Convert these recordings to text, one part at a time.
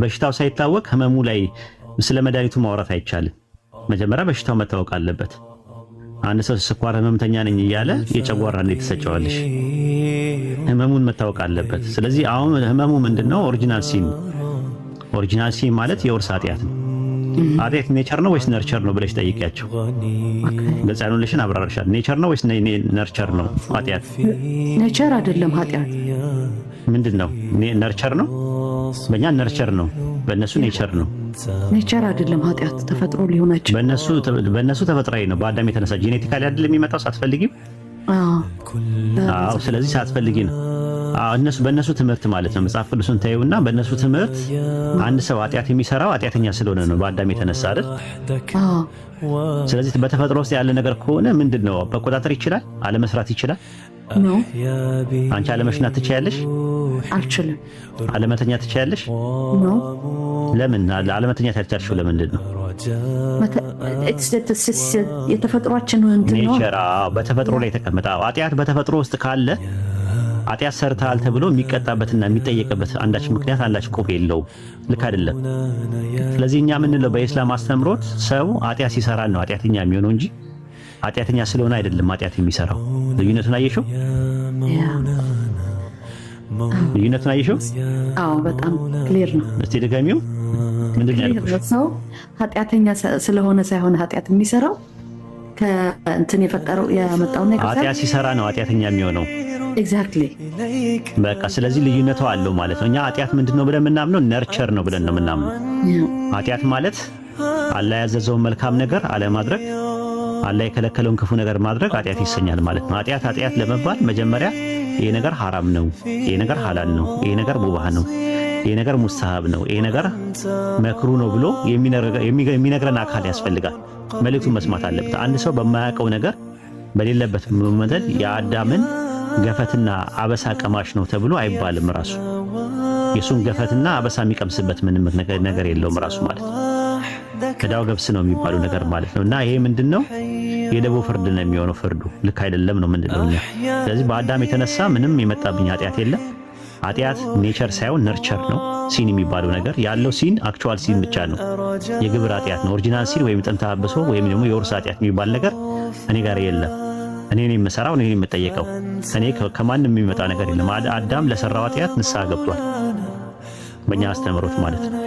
በሽታው ሳይታወቅ ህመሙ ላይ ስለ መድኃኒቱ ማውራት አይቻልም። መጀመሪያ በሽታው መታወቅ አለበት። አንድ ሰው ስኳር ህመምተኛ ነኝ እያለ የጨጓራ እንዴት ትሰጪዋለሽ? ህመሙን መታወቅ አለበት። ስለዚህ አሁን ህመሙ ምንድነው? Original sin። Original sin ማለት የውርስ ኃጢአት ነው። ኃጢአት nature ነው ወይስ nurture ነው ብለሽ ጠይቂያቸው። ግልጽ ያልሆነልሽን አብራራሻል። Nature ነው ወይስ nurture ነው ኃጢአት? Nature አይደለም ኃጢአት። ምንድን ነው? Nurture ነው። በእኛ nurture ነው፣ በእነሱ nature ነው። Nature አይደለም ኃጢአት፣ ተፈጥሮ ሊሆን አይችልም። በእነሱ ተፈጥሯዊ ነው። በአዳም የተነሳ genetically አይደል የሚመጣው ሳትፈልጊም? አዎ። ስለዚህ ሳትፈልጊ ነው። አዎ፣ እነሱ በእነሱ ትምህርት ማለት ነው። መጽሐፍ ቅዱስን ታዩና በእነሱ ትምህርት አንድ ሰው ኃጢአት የሚሰራው ኃጢአተኛ ስለሆነ ነው፣ በአዳም የተነሳ አይደል? ስለዚህ በተፈጥሮ ውስጥ ያለ ነገር ከሆነ ምንድነው መቆጣጠር ይችላል? አለመስራት ይችላል? No። አንቺ አለመሽናት ትችያለሽ? አልችልም። አለመተኛት ትችያለሽ? No። ለምን አለመተኛት ያልቻልሽው ለምንድን ነው? የተፈጥሯችን እንትን ነው። Nature፣ በተፈጥሮ ላይ የተቀመጠ ኃጢአት በተፈጥሮ ውስጥ ካለ ኃጢአት ሰርተሃል ተብሎ የሚቀጣበትና የሚጠየቅበት አንዳች ምክንያት፣ አንዳች ቁብ የለውም። ልክ አይደለም። ስለዚህ እኛ የምንለው በኢስላም አስተምሮት ሰው ኃጢአት ሲሰራ ነው ኃጢአተኛ የሚሆነው እንጂ ኃጢአተኛ ስለሆነ አይደለም ኃጢአት የሚሰራው። ልዩነቱን አየሽው? ልዩነቱን አየሽው? አዎ፣ በጣም clear ነው። እስቲ ድገሚው። ምንድን ነው ያልኩሽ? ሰው ኃጢአተኛ ስለሆነ ሳይሆን ኃጢአት የሚሰራው ከእንትን የፈጠረው ያመጣው ነገር ኃጢአት ሲሰራ ነው ኃጢአተኛ የሚሆነው። Exactly። በቃ ስለዚህ ልዩነቱ አለው ማለት ነው። እኛ ኃጢአት ምንድን ነው ብለን የምናምነው nurture ነው ብለን ነው የምናምነው። ኃጢአት ማለት አላህ ያዘዘውን መልካም ነገር አለማድረግ፣ አላህ የከለከለውን ክፉ ነገር ማድረግ ኃጢአት ይሰኛል ማለት ነው። ኃጢአት ኃጢአት ለመባል መጀመሪያ ይሄ ነገር ሐራም ነው፣ ይሄ ነገር ሐላል ነው፣ ይሄ ነገር ሙባህ ነው፣ ይሄ ነገር ሙስተሃብ ነው፣ ይሄ ነገር መክሩህ ነው ብሎ የሚነግረን አካል ያስፈልጋል። መልእክቱን መስማት አለበት። አንድ ሰው በማያውቀው ነገር በሌለበት መመደል የአዳምን ገፈትና አበሳ ቀማሽ ነው ተብሎ አይባልም። ራሱ የሱን ገፈትና አበሳ የሚቀምስበት ምንም ነገር የለውም ራሱ ማለት ነው። ከዳው ገብስ ነው የሚባለው ነገር ማለት ነው። እና ይሄ ምንድነው? የደቦ ፍርድ ነው የሚሆነው። ፍርዱ ልክ አይደለም ነው ምንድነው እኛ። ስለዚህ በአዳም የተነሳ ምንም የመጣብኝ ኃጢአት የለም። ኃጢአት nature ሳይሆን nurture ነው። Sin የሚባለው ነገር ያለው sin actual sin ብቻ ነው፣ የግብር ኃጢአት ነው። Original sin ወይም ጥንተ አብሶ ወይም ደግሞ የውርስ ኃጢአት የሚባል ነገር እኔ ጋር የለም። እኔ ነኝ የምሰራው፣ እኔ ነኝ የምጠየቀው። እኔ ከማንም የሚመጣ ነገር የለም። አዳም ለሰራው ኃጢአት ንስሐ ገብቷል፣ በእኛ አስተምህሮት ማለት ነው።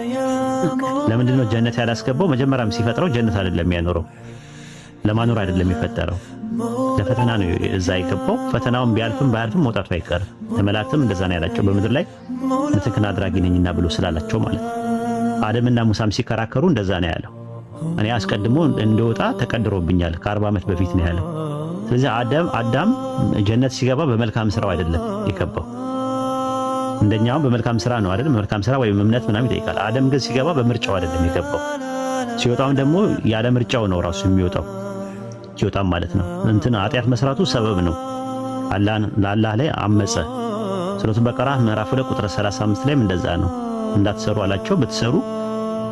ለምንድን ነው ጀነት ያላስገባው? መጀመሪያም ሲፈጥረው ጀነት አይደለም ያኖረው፣ ለማኖር አይደለም የፈጠረው፣ ለፈተና ነው እዛ የገባው። ፈተናውን ቢያልፍም ባያልፍም መውጣቱ አይቀርም። ለመላእክትም እንደዛ ነው ያላቸው፣ በምድር ላይ ምትክን አድራጊ ነኝና ብሎ ስላላቸው ማለት ነው። አደምና ሙሳም ሲከራከሩ እንደዛ ነው ያለው። እኔ አስቀድሞ እንደወጣ ተቀድሮብኛል ከ40 ዓመት በፊት ነው ያለው። ስለዚህ አዳም ጀነት ሲገባ በመልካም ስራው አይደለም የገባው። እንደኛውም በመልካም ስራ ነው አይደል? መልካም ስራ ወይም እምነት ምናምን ይጠይቃል። አደም ግን ሲገባ በምርጫው አይደለም የገባው። ሲወጣም ደግሞ ያለ ምርጫው ነው ራሱ የሚወጣው። ሲወጣም ማለት ነው። እንትን ኃጢአት መስራቱ ሰበብ ነው። አላህ ላይ አመጸ። ሱረቱ በቀራ ምዕራፍ 2 ቁጥር 35 ላይም እንደዛ ነው። እንዳትሰሩ አላቸው። ብትሰሩ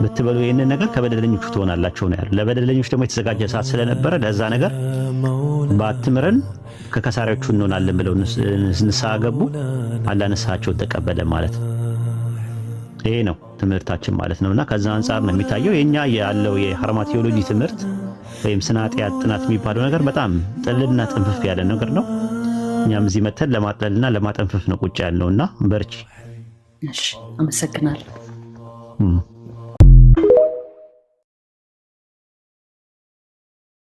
ብትበሉ ይህንን ነገር ከበደለኞቹ ትሆናላችሁ ነው ያለው። ለበደለኞች ደግሞ የተዘጋጀ እሳት ስለነበረ ለዛ ነገር ባትምረን ከከሳሪዎቹ እንሆናለን ብለው ንስሐ ገቡ። አላህ ንስሐቸውን ተቀበለ ማለት ነው። ይሄ ነው ትምህርታችን ማለት ነውና ከዛ አንጻር ነው የሚታየው። የኛ ያለው የሃርማቲዮሎጂ ትምህርት ወይም ስነ ኃጢአት ጥናት የሚባለው ነገር በጣም ጥልልና ጥንፍፍ ያለ ነገር ነው። እኛም እዚህ መተን ለማጥለልና ለማጠንፈፍ ነው ቁጭ ያልነውና በርቺ። እሺ፣ አመሰግናለሁ።